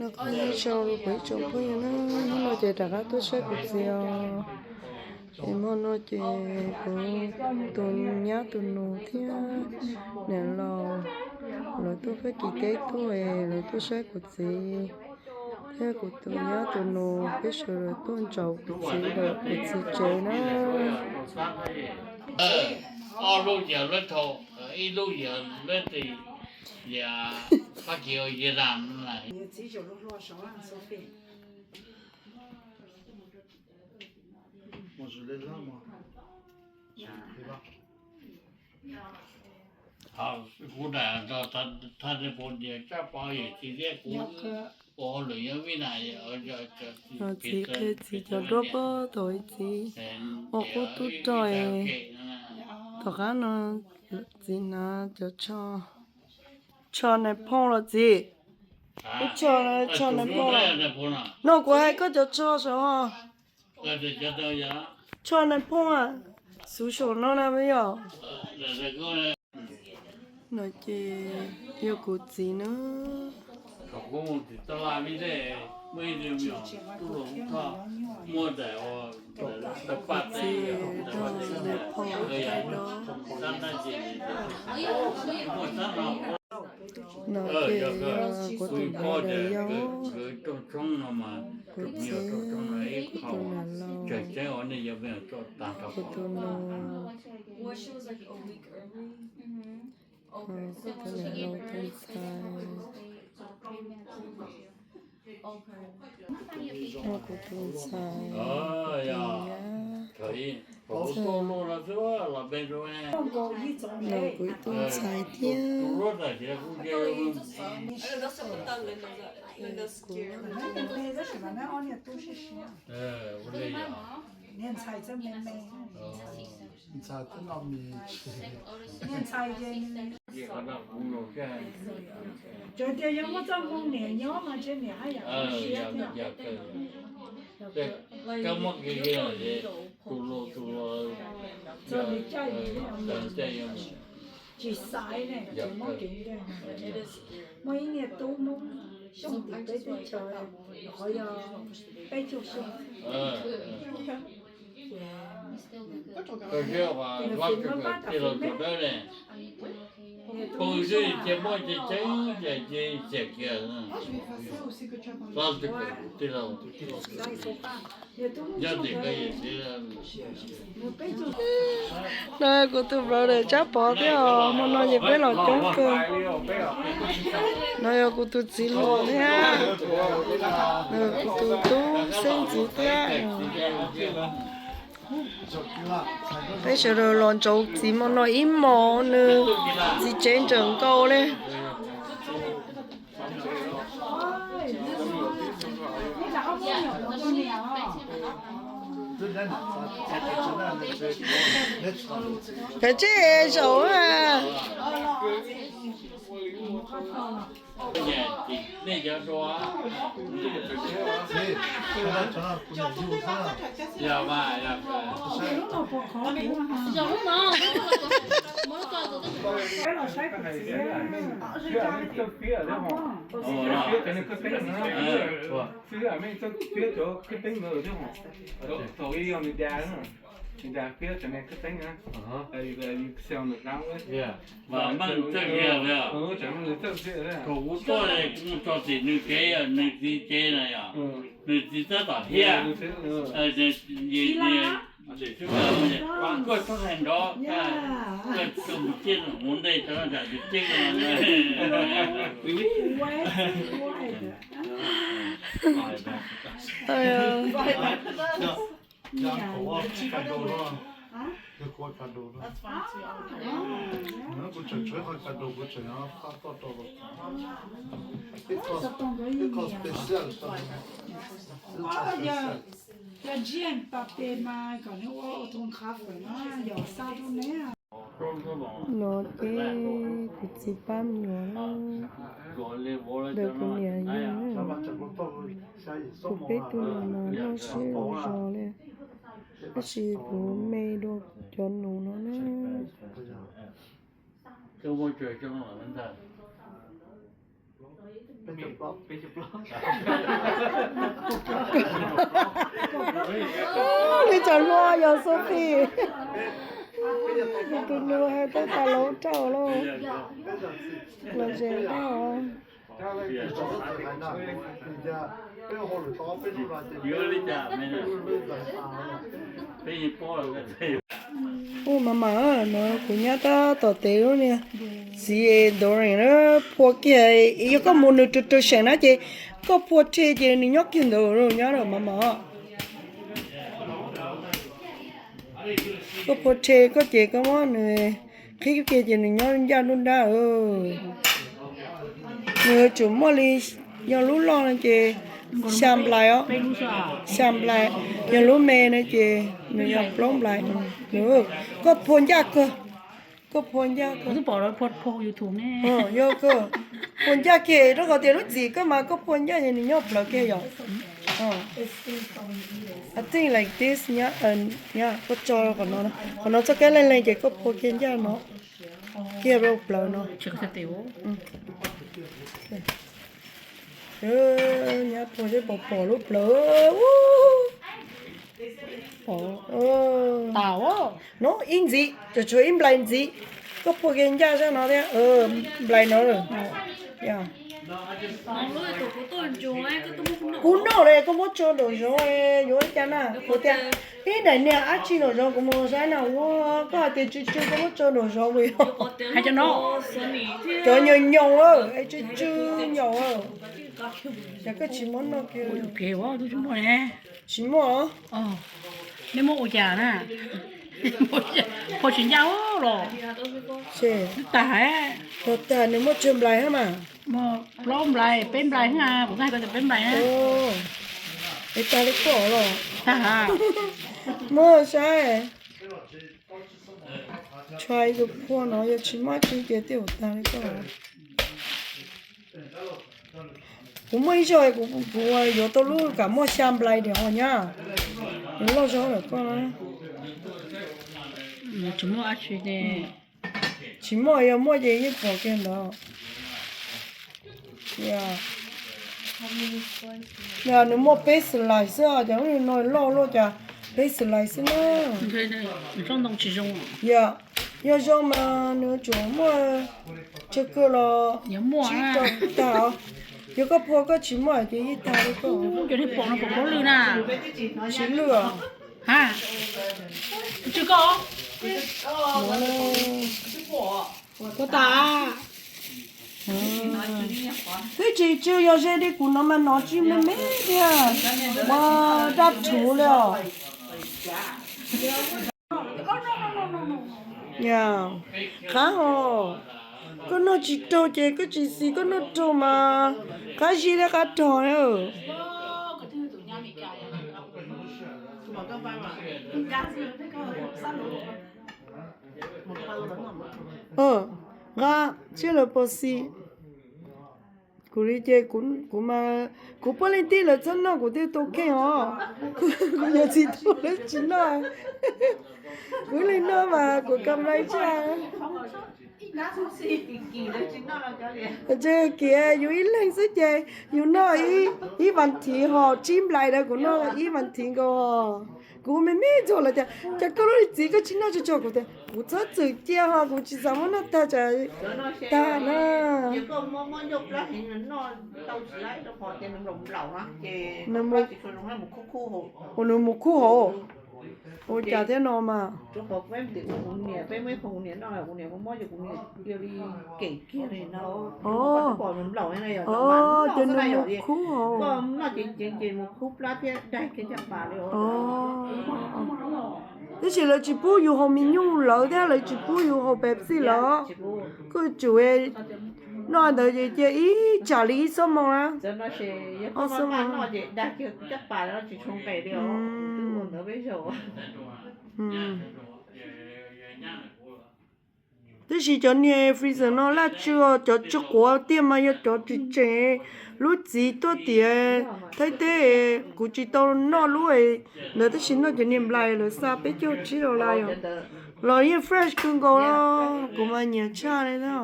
Nyob zoo rau kuv ib tsoom phooj ywg na, hnub no ces rov qab tuaj saib kuv txiv os. Es hmo no ces kuv tus nyab tus nus thiab niam laus lawv tuaj Fab Kis teb tuaj es lawv tuaj saib kuv txiv thiab kuv tus nyab tus nus peb sawv daws tuaj ntsaum kuv txiv lawm, kuv txiv tsev na. Ob lub yog lub thau, ib lub yog lub ti, yog Fab Kis ua yog dam lawm. Kuv na, thaj neeg pum dias tsab pov yawm txiv thiab kuv ua hauj lwm nyob Vib Nais. Txiv qhia txiv cov duab pab tau ib txiv ua qub tub rog. Tom qab no txiv hnav cov tsho, tsho nais phoo los txiv, ub tsho, tsho nais phoo. No kuv hais koj cov tsho saum, tsho nais phoo, xuv saum no na yog. No ces yog kuv txiv na. Kuv txiv nais phoo no ces kuv tus brother yog kuv txiv, kuv tus niam laus, kuv tus nus, kuv tus niam laus tus ntxhais, kuv tus ntxhais, kuv tus nyab, kuv tus ntxhais thiab. Tsuas tias yog muaj txoj hmoo niam nyob mas ntshe niam haj yam siab thiab. Txoj kev cai tsis xaiv ne, tsis muab kev ncaj. Muaj ib niag tub Hmoob Xyooj tim peb teb chaws, qhov yog peb caug xyoo. No kuv tus brother Tsab Pov thiab os, hmo no ces peb los coob kawg. No yog kuv tus txiv hluas thiab, kuv tus tub xeeb ntxwv thiab. Peb sawv daws los ntsaum txiv hmo no ib hmos, nws txiv tsev ntsawm nkaus li. Kav tsij zaum. Xwb, mej txawj fiab cov khaub teeb ntawd thiab hos, thaum ub yog nws da, nws da fiab cov niag khaub teeb na. Thaum kuv tuaj kuv mus txog tim nws kev, nws txiv tsev na yom, nws txiv tab tom hiab, kuj txhob hais nrov, koj mus ciaj hauv ntej tau nram tus ceeb no. Yog Jim Pape mas kom nws ua autograph no yog xa rau neb. No ces kuv txiv pab me nyuam, ntawm kuv niam yug, kuv peb tug los mas noj siab ua zog li, tab sis kuv me dua cov nus no na. Li cas luaj yog Sophie. Tus nus hais tej tas laus rau lauj. Los ze dab os. Ua mas mas no kuv nyab tab tom tev lub niag txiv Dorian na, phua kiag, yog koj mus nws rau rau seem na ces koj phua rhe ces nws nyob kiag ntawd nyab mas mas. Koj phua rhe koj ces koj muab nws qhib kiag ces nws nyob ncaj nruab nrab. Nws yuav tsum muaj li, yog lub loj no ces xya nplais os, xya nplais, yog lub me no ces nws yog plaub nplais. Koj phua ncaj kawg, koj phua ncaj kawg. Yog kawg, phua ncaj kiag rau qhov tias lub txim koj mas koj phua ncaj ces nws nyob plawv kiag yom. I think like this, koj tso qhov no, qhov no txoj kab leej leej ces koj phua kiag ncaj no, kiag rau plawv no. Nyab phua seb puas pom lub plawv. No ib ntxiv, tsuas tshuav ib nplais ntxiv. Koj phua kiag ncaj sab no thiab, nplais no. Kuv noj li koj muab tso nraum zoov yuav ua cas na. Kuv tias ib daim niag dab tsi nraum zoov kuv mus saib na, ua koj hais tias tsw tsw koj muab tso nraum zoov li. Cov nyoos nyoos, tsw tsw nyoos. Ces koj tsis muab noj kiag. Tsis muaj. Nej muab ua cas na? Phua tsis ncaj los? Tag, tag nws muaj tsawg nplais hab mas. Plaub nplais, peb nplais, kuv hais koj tias peb nplais na. Es tag li koj los? Tag. Muab saib. Tsuas tus phua no yog tsis muaj dab tsi ces tej zaum tag li koj. Kuv muaj ib zaug kuv yuav tau lub kam muaj xya nplais diam ho nyab. Nws loj zog lawm koj na. Tsis muaj, yog muaj ces yeej pom kiag ntawd. Nws muaj peb slice xwb os, cas lub no loj luaj cas, peb slice xwb na. Yog, yog zoo mas nws tsuas muaj tsawg kawg los tsib rau tag os. Yog koj phua koj tsis muaj ces yeej tag li koj. Tsis lwj os. Tsw koj. Koj tas. Twb tsis tsw, yog ze li kuv no mas nov tsis me me tiag. Ua daj rhuv li os. Qab hos, koj noj tsis raug ces koj tsis xis, koj noj raug mas qab zib thiab qab rog na. Nqa, seb lawv puas xis. Kuv li ces kuv mas, kuv puav leej tib lawv txhob noj kuv thiaj tau kheej os. Kuv yog tsis tau lawv tsis noj. Kuv li noj mas kuv kam lais tshaj. Tsis kiv, yus ib leeg xwb ces yus noj ib vas thiv hos tsib nplais ntawd, kuv noj ib vas thiv nkaus hos. Kuv me me ntxuag lawv tias, cas koj lub txiv koj tsis noj tsuag tsuag, kuv tias kuv txhob txwm cia hos kuv tsis xav muab noj tag tsam tag na. Ua nws mus khub hauv. Ua cas thiab no mas. Ces nws mus khub hauv. Tab sis lawv tsis pub yus haus me nyuj lawv thiab lawv tsis pub yus haus Pepsi lawv. Koj tsum noj ntawd ces cia ib tsam li ib xuab moos na. Tab sis cov niag freezer no laj tsw, cov tsw quav tiag mas yog cov tseem tseem. Lub txiv tuaj tiav Thaib teb, kuv tsis tau noj lub ntawd tab sis noj cov niag nplais lawv xa peb caug tsib dollar yom. Los yeej fresh kawg nkaus, kuv mas nyiam tshaj li na.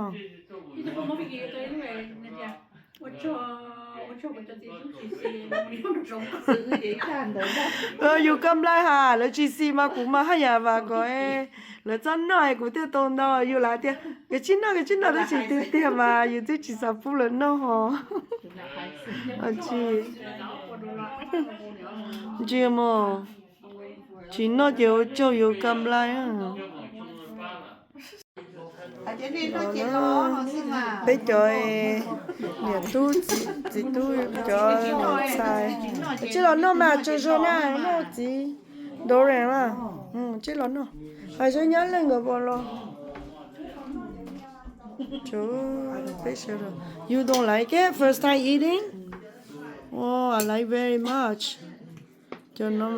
Yus kab nplaig has lawv tsis xis mas kuv mas haj yam vam kom lawv txhob noj es kuv thiaj tau ntau. Yus lam tias koj tsis noj, koj tsis noj tab sis tiag tiag mas yus twb tsis xav pub lawv noj hos. Ntsia mog, tsis noj ces ua tsaug yus kab nplaig. Peb cov niam tub txiv tub cov niam ntxhais, tsij los noj mas tsaug zog na, noj txiv Doraemon mas, tsij los noj. Hais zoo nyab leej nkawd puas los? Peb sawv daws. You don't like it? First time eating? Oh, I like very much. Cov no mas.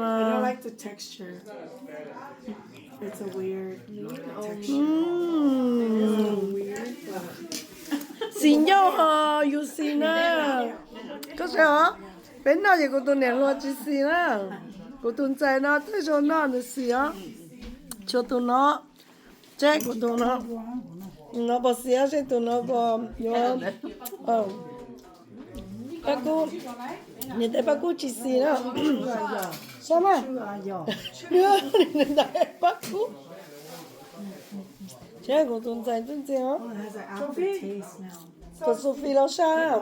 Xis ncauj ho yus xis na. Koj saib os, peb noj ces kuv tus niam hluas tsis xis na. Kuv tus ntxhais no twb zoo noj nws xis os. Tshuav tus no, seb kuv tus no, no puas xis, seb tus no puas yuav. Pab kub, niam tais Pab Kub tsis xis na. Sab mas, niam tais Pab Kub. Seb kuv tus ntxhais ntxim ntxim os. Kuv Sophie los sab.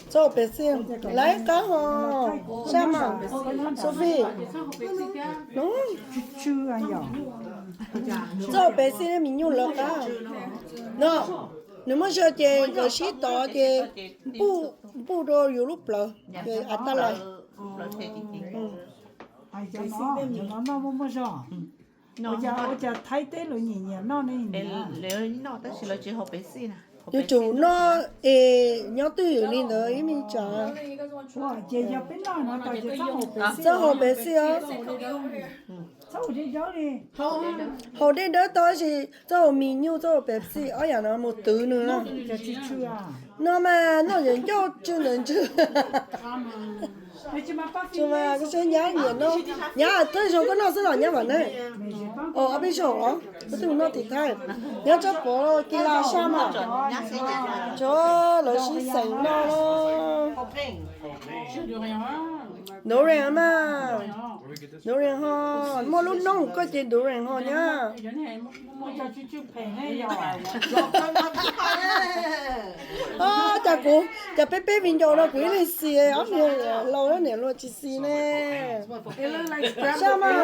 Txhob pem xij, lawv qab ho sab mas. Sophie, txhob pem xij, me nyuam lawv qab. No, nws muaj zog ces nkawd sib tod ces npuj rau yus lub plawv ces a taj lais. Ua cas Thaib teb lawv nyiam nyiam noj ne? Yuav tsum noj es nyob twj ywm li ntawd ib me tsam. Ces yog peb noj no ces txhob haus pem xij os. Haus dej dawb tau tab sis txhob haus mis nyuj, txhob haus pem xij, ob yam no mus twv nws na. No mas noj ncauj tsw ntawm ntswg. Tsis mas koj saib nyab nyiam noj, nyab twb zoo koj noj xwb los nyab mam ne. Ob peb zaug os, koj twb mus noj tim Thaib, nyab tsob pov kis las sab mas. Tso, lawv sib xeem noj los. Doraemon mas, Doraemon ho muaj lub noob koj ces Doraemon ho nyab. Cas kuv, cas peb peb viv ncaus no kuv ib leeg xis, ob niag laus niam hluas tsis xis ne. Sab mas.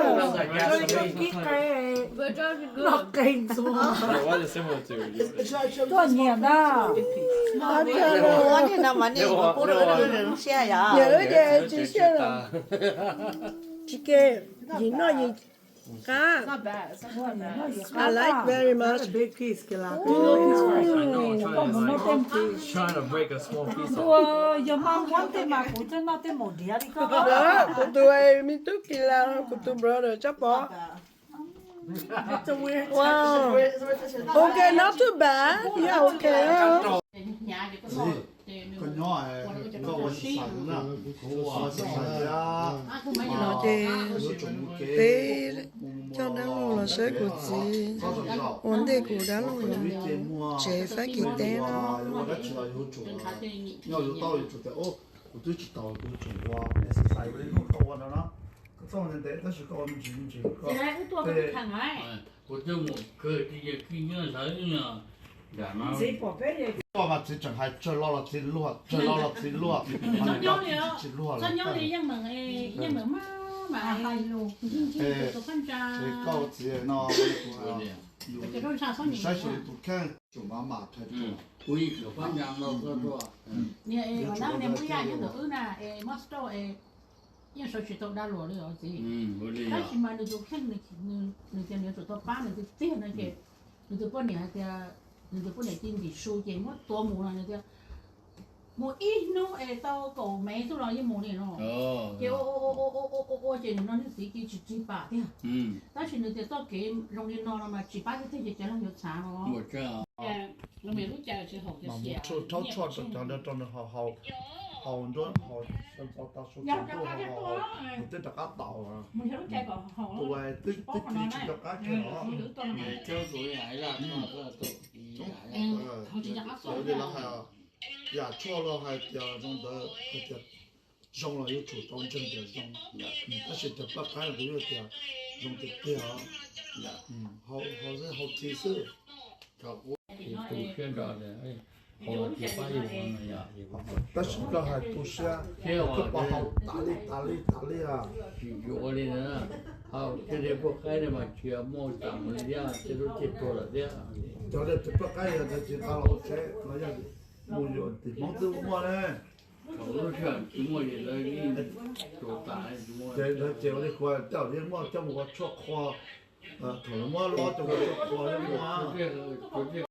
Koj nyiam ntag. Niam wb ces tsis siab. Tsis ke, yim noj yim qab. I like very much. Yog mas muab tej mas kuv twb noj tej maum diav li koj. Kuv tus me tub kis las, kuv tus brother tsob pov. Wow. Okay, not too bad. Yeah, okay. Txiv, koj nyob, koj ua xav xav na, kuv ua xav xav thiab. No ces peb coj dab laug los saib kuv txiv ua ntej kuv dab laug yuav mus tsev Fab Kis teb no. Yog ua dab tsi los yuav tsum, yog yuav tau yuav tsum tias, kuv twb tsis tau, kuv yuav tsum ua exercise ua li hnub koj ua no na. Koj txhob ua ntev ntev tab sis koj ua me ntsis me ntsis koj. Koj mas txiv tseem hais tsawg lo los txiv luag, tsawg lo los txiv luag, tsis luag li. Koj txiv no, saib xyuas tus kheej tsum mam mam thaiv. Yeej sawv tsis tau dab laug li os txiv. Tab sis mas nws tus kheej, nws tias nws yuav tsum tau pab nws tiag tiag no ces nws tus poj niam hais tias, nws tus poj niam cia ntim su ces muab tua mus no nws tias mus ib hnub es tau kaum mev xwb los yeej mus li no. Ces ua ua ces nws no nws txiv cia tsis tsis pam tiag. Tab sis nws tias txoj kev zoo li no no mas tsis pab tiag tiag ces cov laug yuav txhav no. Mas mus rhaub tshuaj rau cov rau nws haus haus. haus nruab haus, tau sau tau sau tsaus ntuj haus haus, nws twb rov qab tau. Tus twb twb ci tsis rov qab kiag los. Li lawv hais, yam tshuaj los hais tias zoo ntawd hais tias zoo los yuav tsum tau ntseeg tias zoo, tab sis cov paj qaib no kuv yeej tias zoo tiag tiag. Haus xwb, haus txiv xwb. Tab sis koj hais tu siab, koj pom haus tas li tas li tas li a. Tsis yuav li na, haus thiaj li paj qaib ne mas tsis muaj tas mus li thiab, tej lub caij tuag lawm thiab. Cov li tus paj qaib yog ntawd tsis nqa los hauv tsev no yog mus yuav tim Hmoob twb muaj ne. Thaum lub sij hawm tsis muaj ces lawv yeej tuag tas tsis muaj. Ces ntawd ces ua li kuv tej yeej muaj coj mus ua tshuaj qhua, thaum lawv muab lob coj mus ua tshuaj qhua yeej muaj.